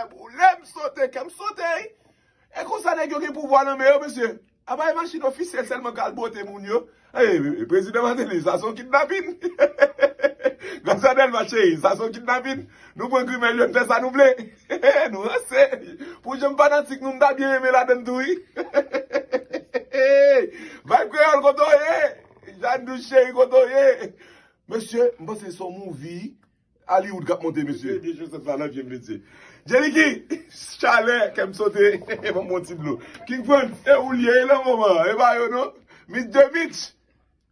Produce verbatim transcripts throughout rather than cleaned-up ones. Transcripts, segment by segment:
Boule m sote, kè m sote, wi. E konsa nèg yo gen pouvwa nan men yo, mesye. Apa e machin ofisyèl sèlman k al bwote moun yo? E, e, prezidan Martelly, sa se yon kidnapin. Grasya Delva cheri, sa se yon kidnapin. Nou pran grimèl yo, n fè sa nou vle. Nou ranse. Pou jan m fanatik nou, m ta byen renmen ladann tou, wi. Vibe Kreyòl, kote w ye? Jeanne Douce cheri, kote w ye? Mesye, m panse se yon movie Hollywood k ap monte, mesye. Mesye, Joseph Salange, mesye. Jeliki, chalè, kè m sote. Ban m yon ti dlo. King Frantz, e ou l ye, e nan moman, e pa yo non. Miss Demich,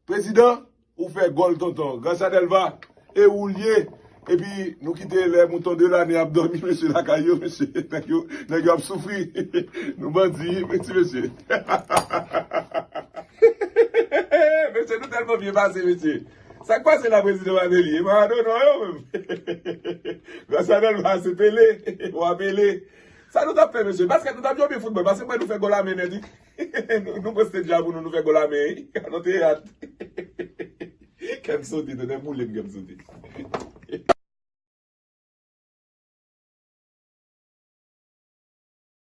prezidan, ou fè gòl, tonton. Grasya Delva, e ou l ye. Epi, nou kite lè mouton de lane ap dòmi, mesye, lakay yo, mesye. Nèg yo, nèg yo ap soufri. Nou bandi, wi, ti mesye. Mesye, nou tèlman byen pase, mesye. Sa k pase la, prezidan Martelly? E pa adonò yo menm. Grasya Delva, se Pele. Wa Pele. Sa nou t ap fè, mesye? Baskèt, nou t ap jwe oubyen foutbòl? Paske mwen, nou fè gòl a men nèt, wi. Nou, nou poste dja pou nou, nou fè gòl a men, wi. Nan teyat. Kè m sote, tande boule m, kè m sote.